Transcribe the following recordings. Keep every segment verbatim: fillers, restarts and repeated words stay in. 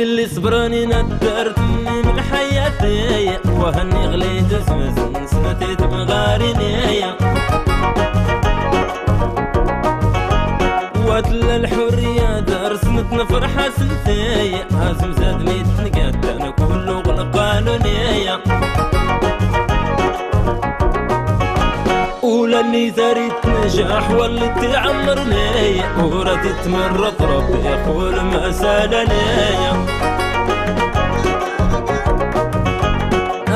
اللي صبرني ندرت من حياتي، وهني غليت زمزم سنتي تبغاريني. واتلا الحرية دار سنتنا فرحة سنتي، هازم زاد ميت نقدر كله غلقانوني. ولاني ثريت نجاح وليت تعمرني، ورد تمرض ربي يقول ما سالني.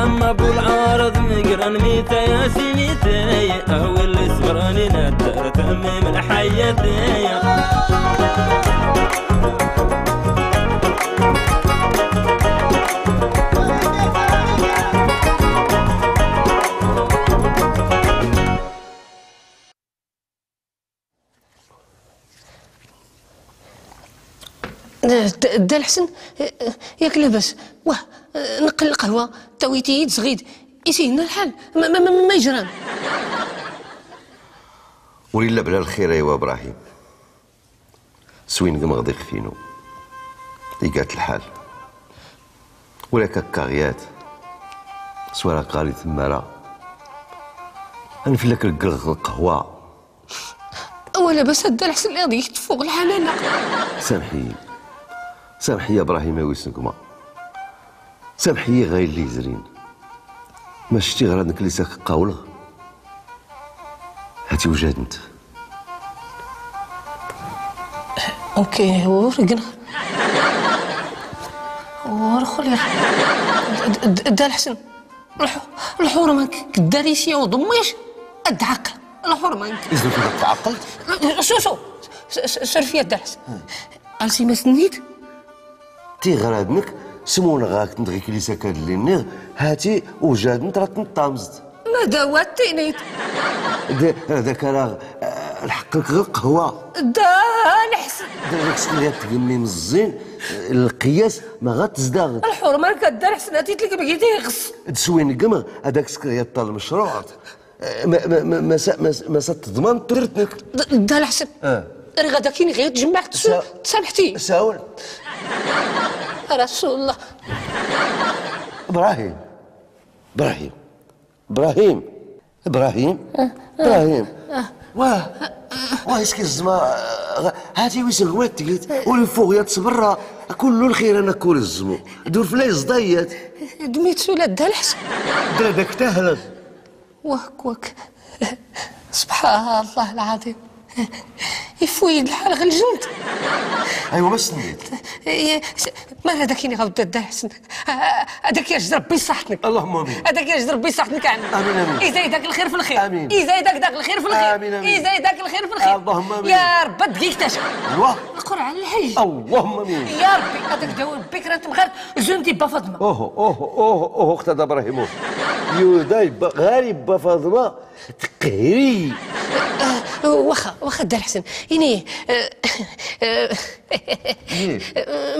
أما أبو العارض مقرن ميتا يا سيميتي، أو اللي صبراني ندر تميم الحياتي. د-، دال حسن، ياك لاباس؟ واه، نقل القهوة، تاويتي يد صغيد، يسينا الحال، ما، ما، ما، ما يجران. ولله بلا الخير، أيوا إبراهيم. سوين قمغ ضيق فينو. إيقات الحال. ولا كاكاغيات. سوارا قالي تمارا. أنا في لك القلق القهوة. أولا بس هدا الحسن اللي غادي يتفوق الحلالة. سامحي. سامحي يا إبراهيم يا ويس نقمة. سامحي غير اللي زرين. ما شتي غير هذاك اللي ساك قاولغ. هاتي وجاد انت. اوكي، ورقنا. ورخل يا د-، د-، د-، دا الحسن. الح-، الحرمة ك-، كداريسية وضميش. ادعق. الحرمة ك-، إذا كنت تعقلت؟ شو، شو؟ س-، س-، سير فيا دا الحسن. ألسي ما سنيت؟ تي غرادنك، سمون غاك نتغي كليسا كاد اللي نيغ، هاتي وجاد نترات نطامزت. ما داوات تينيت. د-، هذاك راه، آه، الحق لك غير قهوة. دا نحس. دا داك الشكل ديال تقمي مزين، آه، القياس ما غاتزداغ. الحرمة كدار حسناتي تلك بقيتي يغص. تسوي نقمة، هذاك الشكل ديال طال المشروع. ما، ما، ما، ما س-، ما س-، ما س-، تضمن ترتنك. د-، دا الحسن. آه. راه غادا كاين غير تجمعت سا-، تسامحتي. ساول. رسول الله. إبراهيم. إبراهيم. إبراهيم. إبراهيم. إبراهيم. واه. واه، اسكي الزما، آه، هاتي ويس غوات تقيت. ولي فوق يا تصبر. كل الخير أنا كل الزمو. دور فلاي زضيات. دميت سولا دا الحسن. دا داك تهلك. واك، واك. سبحان الله العظيم. يفويد الحال غير الجند. أيوا، ما سنيت. إيه، س-، ما هذاك يني غاود دا حسن. آه، هذاك يرجد ربي يصحتنك. اللهم آمين. هذاك يرجد ربي يصحتنك عنه. آمين، آمين. يزايدك الخير في الخير. آمين. يزايدك داك الخير في الخير. آمين، آمين. يزايدك الخير في الخير. اللهم آمين. يا رب دقيقة تاشا. أيوا. القرعة الحي. اللهم آمين. يا ربي، هذاك داوي بكرة تمغرت. زوندي با فاطمة. اوه، اوه، اوه، اوه، اخت هذا ابراهيم، اوه. يودا يبا، غير يبا فاطمة، تقهري. آه، واخا، واخا دار حسن. يعني، آه، آه، إيه؟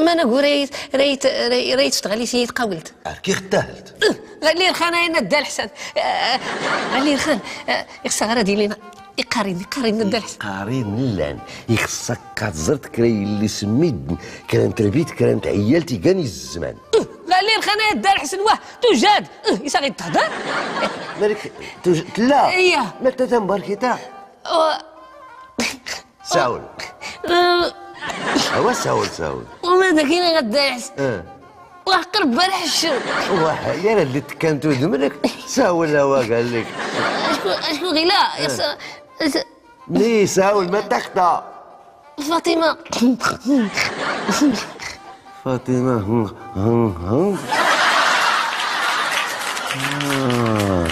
ما نقول ريت، ريت، ريت، ريت تغلي سيد قاولت. أركي اختهلت. غلي الخان أين دار حسن. آه، غلي الخان. آه، يخسر غير دي لينا. إقارين، إقارين ندرس. إقارين لان. يخصك كتزرت كري اللي سميد. كران تربيت، كران تعيالتي، كان الزمان. لا، ليه الخنا يدار حسن واه، توجاد. إيه، إسا غير تهدر؟ مالك، توج-، لا. إيه. ما تتم بركتا. و- ساول. آه. هو ساول، ساول. وما داكيني غدايس. آه. واه قرب برحشو. واه، يا راه اللي تكانتو دمرك. ساول هو قال لك. اشكو، اشكو غلا، يس-، يس-، مي ساول ما تخطى. فاطمة. فاطمة، هم، هم، هم. آه.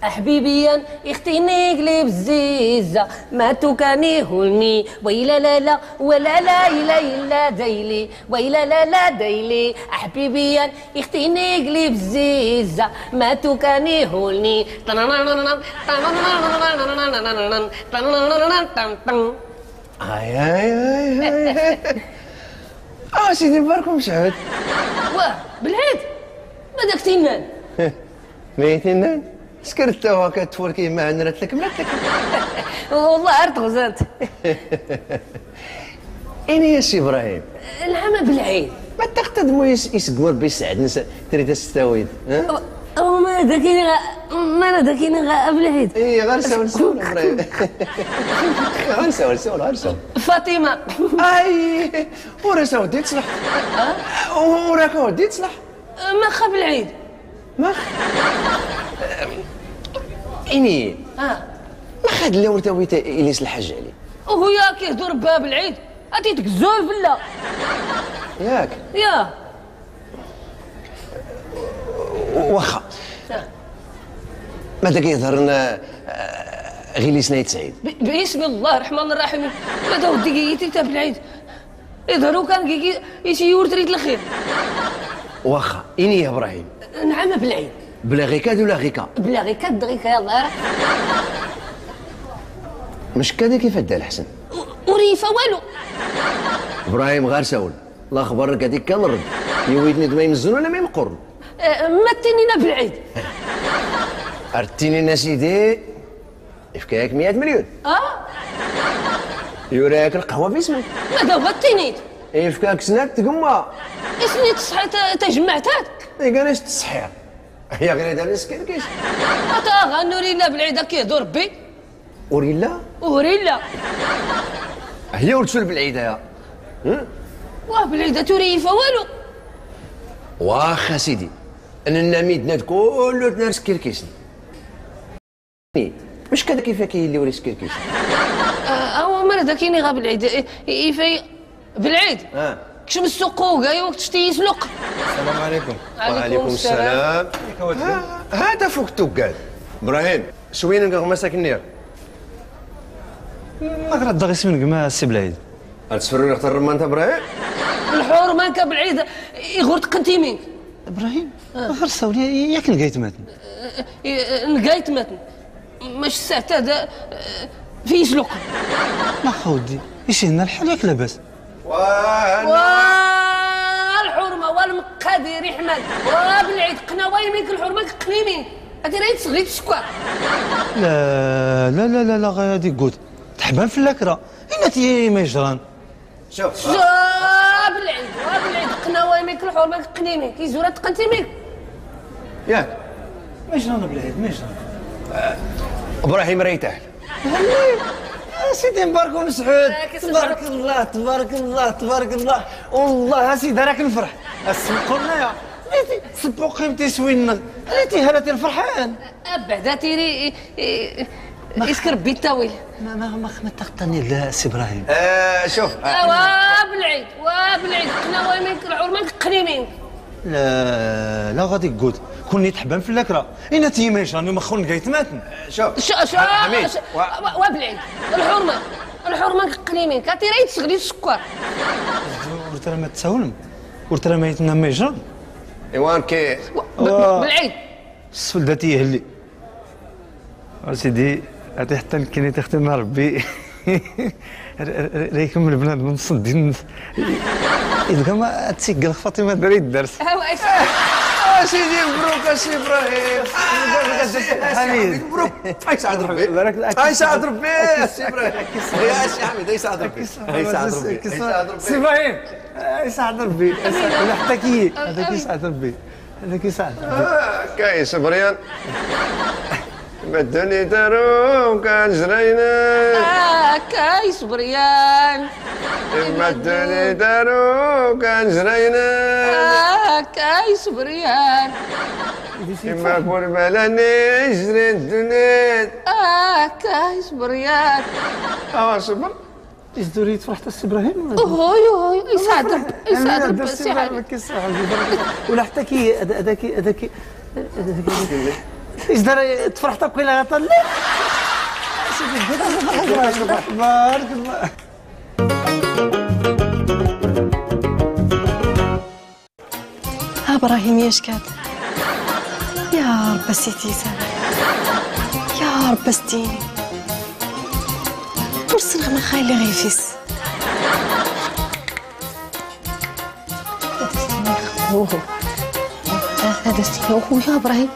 أحبيبي يان، يختيني قليب الزيزة، ما توكاني هولني، ويلا لا لا، ولا لا إلا إلا دايلي، ويلا لا لا دايلي، أحبيبي يان، يختيني قليب الزيزة، ما توكاني هولني. آي، آي، آي، آي. آه، سيدي مبارك ومسعود. واه، بالعيد؟ ما داك تينان؟ ما يتينان؟ سكرت هو كتفول كيما عندنا تلك ملا تلك. والله عرفت غزنت. إني يا سي إبراهيم. العام بالعيد. ما تقتد مو يس-، يسقمر بيسعد نس-، تريد تستويد، ها؟ أو، أو ما داكيني غا-، ما أنا داكيني غا بالعيد. إيه، غير سول، سول إبراهيم. غير سول، سول، غير سول. فاطمة. أي، ورا سول ديت صلاح. ها؟ ورا كو ديت صلاح. ما خاب العيد. ما خ-، إني. ها. ما خاد اللي ورثة ويتا إليس الحاج علي. وهو يا كيهدر باب العيد، أتي تكزول في الله. ياك. يا. واخا. ها. ما داك يهضرنا، آه، غير لي سنايت سعيد. ب-، بسم الله الرحمن الرحيم. ما دا ودي جيتي تا بالعيد. يظهرو كان كيكي يشي يورد ريت الخير. واخا، إني يا إبراهيم. نعم بالعيد. بلا غيكاد ولا غيكا؟ بلا غيكاد، غيكا، يلا، راه. مش كذا كيف دا الحسن؟ و-، وريفة والو. إبراهيم غير ساول. لا خبر لك هذيك كان الرد. يويدني ما يمزن ولا ما يمقرن. آه، ما تينينا بالعيد. أرتيني سيدي. يفكاك مية مليون. اه؟ يوراك القهوة في اسمك. ما دابا تينيت. يفكاك سناك تقمى. اسني تصحي ت-، تجمعتات. إيه، كان إيش تصحيح؟ هي غير هذا السكركيش. أتا غنورينا بالعيدة كيهدو ربي. وريلا؟ وريلا. هي ورتشو بالعيدة يا. هم؟ واه بالعيدة توري فوالو. واخا سيدي. أنا النميد ناد كله تنافس كيركيسني. مش كذا كيف كاين اللي وريس كيركيس. آه، هو مرة ذاكيني غا بالعيد. إيه، إيه، في بالعيد. آه. كشم السوق وقاي وقت شتي يسلق. السلام عليكم. وعليكم السلام. ها، هذا فوق توقال. إبراهيم، شوين نقا غمسك النير. ما قرأت داغي سمين قما السي بالعيد. هتسفروا لي اختار الرمان تاع إبراهيم؟ الحور ما كا بالعيد يغور تقنتيمين. إبراهيم، آه. غير ساولي، ياك نقايت ماتن. إيه، نقايت ماتن. مش الساعة هذا، آه، في سلوك. ما خودي، يشهنا الحال ياك لاباس. واه، واه، الحرمة والمقادير يحمل. واه، بالعيد قناوي منك الحرمة قنيمين. هذه راهي تصغير السكر. لا، لا، لا، لا، لا، غير هذه قلت. تحبان في اللاكرة. إنا تي ما يجران. شوف. شوف العيد، واه بالعيد، قناوي ميك الحور ميك قنيمي، كي زورة تقنتي ميك. ياك. ماشي رانا بالعيد، ماشي رانا. إبراهيم ريتاح. هني. يا سيدي مبارك ونسعود. آه، كيسمع. تبارك الله، تبارك الله، تبارك الله. والله يا سيدي راك نفرح. السوق هنايا. ريتي سبو قيمتي سوينا. ريتي هلاتي الفرحان. أبعد تيري، إي-، إي-، ما يسكر بيت طويل. ما، ما، ما، ما تقطعني لا سي إبراهيم. آه، شوف، آه. آه، وابلعيد، وابلعيد، قنا وين من كل عور ما تقني مين. لا، لا، غادي قود. كوني تحبان في اللكرة. إنا تيميش، راني مخون قايت ماتن. شوف، شو، شو، حميد، شو، و- و-، وابلعيد. الحرمة، الحرمة قني مين. كاتي راهي تسغلي السكر. ورترى ما تساولم. ورترى ما يتنميش. إيوان كي. و-، ب-، واه. بالعيد. السفل دا تيهلي. أسيدي، أتي حتى نكيني تختم ربي. ر-، ر-، ر-، ريكم البنات من صدين. إذا ما تسيق فاطمة دري الدرس. هو إيش؟ آه، سيدي مبروك، أسي إبراهيم. آه، حميد. مبروك. أي سعد ربي. بارك الله. أي سعد ربي، أسي إبراهيم. يا أسي حميد، أي سعد ربي. أي سعد ربي. أي سعد ربي. سي إبراهيم. أي سعد ربي. أمين. حتى كي. هذاك يسعد ربي. هذاك يسعد. آه، كاين صبريان. مدني دارو كان زرينة. آه، كاين صبريان. مدني دارو كان زرينة. آه، كاين صبريان. إما كون بلاني زرين دنيت. آه، كاين صبريان. آه، صبر. إزدوري تفرحت السي إبراهيم؟ أوه، أوه، أوه، يسعد ربي، يسعد ربي، يسعد ربي. ولا حتى كي، هذا، هذا كي، هذا كي، هذا كي. إزدوري تفرحت كل هذا، لا. تبارك الله. ها إبراهيم يا شكات. يا رب سيتي سامح. يا رب استيني. ورسن غنا خايلي غيفيس. هذا استيني. أوه، يا إبراهيم.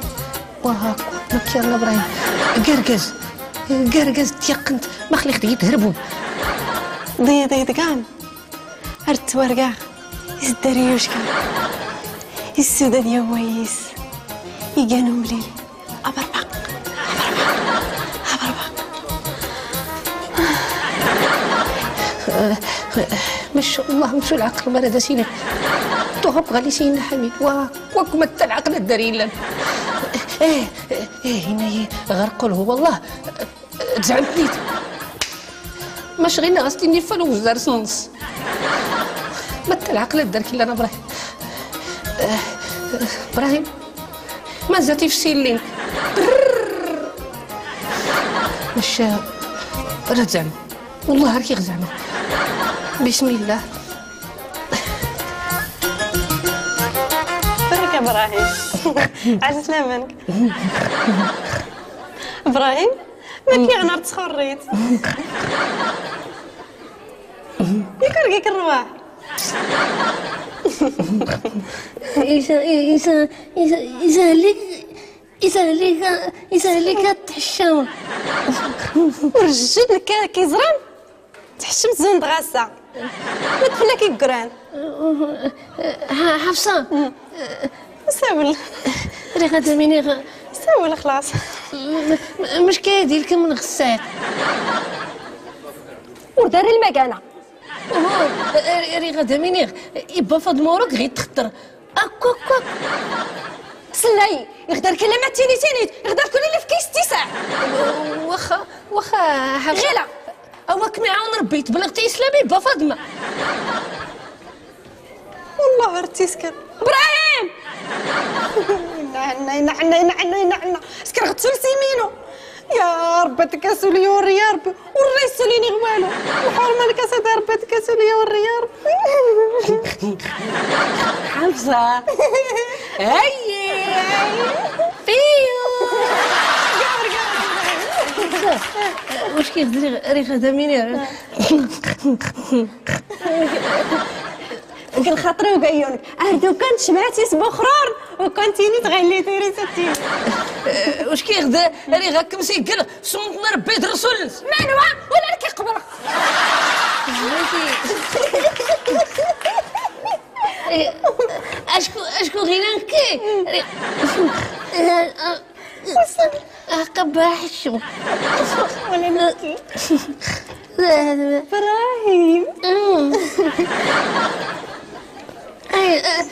وهاكو. ماك يلا إبراهيم. قرقز. قرقز تيقنت. ما خليك دقيت هربو. ضي، ضي، دقام. أرت ورقة. إزدريوشكا. السودان يا ويس. يجانو مليل. أبربق. أبربق. أبربق. ما شاء الله، مشو العقل مرة دا سينا. توهب غالي سينا حميد. واك، واك متى العقل الدريلن. إيه، إيه، هنا إيه، غير قول هو الله. تزعمتني. ماش غير غاستيني فلوس دار سونس. متى العقل الدرك إلا أنا إبراهيم. إبراهيم. ما زاتي في سيلين. مش راه زعما. والله هاكي غزعما. بسم الله. برك إبراهيم. على سلامانك. إبراهيم، ما كي غنار تسخريت. يكرقيك الرواح. إيسا، إيسا، إيسا، إيسا ليك، إيسا ليك، إيسا ليك تحشم. والرجل كا-، كيزران. تحشمت زون دغاسة. ما تفلك يقران. ها، حفصة. ساول. ريغا داميني غ- ساول خلاص. م-، م-، مش كايدي لك من غسات. ودار المكانة. ريغا داميني غ- يبا فض مورك غير تخطر. أكوك كوك. سلاي، يقدر كلمة تيني تيني، يقدر كل اللي في كيس تسع. واخا، واخا، حفصة. غيلا. أواك معاون ربي، تبلغتي إسلامي با فاطمة. والله رتي سكر. إبراهيم! نعنا، نعنا، نعنا، نعنا. سكر غتسول سيمينو. يا رب تكاسو لي وري يا ربي. والله يسوليني غوالو. الحرمة لك أسد يا رب تكاسو لي وري يا ربي. حفصة. هيا. فيو. واش كيغدي ريغا داميني؟ كان خاطري وقايونك. اه، دوكا نشمعتي سبوخرور وكنتيني تغليتي ريتي. واش كيغدي ريغا كمسي قال صومتنا ربي درسول. مانوا ولا لك يقبل. إيه، أشكو، أشكو غير نكي. إيه، آه، آه، قباح الشو. ولا نكي. إبراهيم. إيه، آه،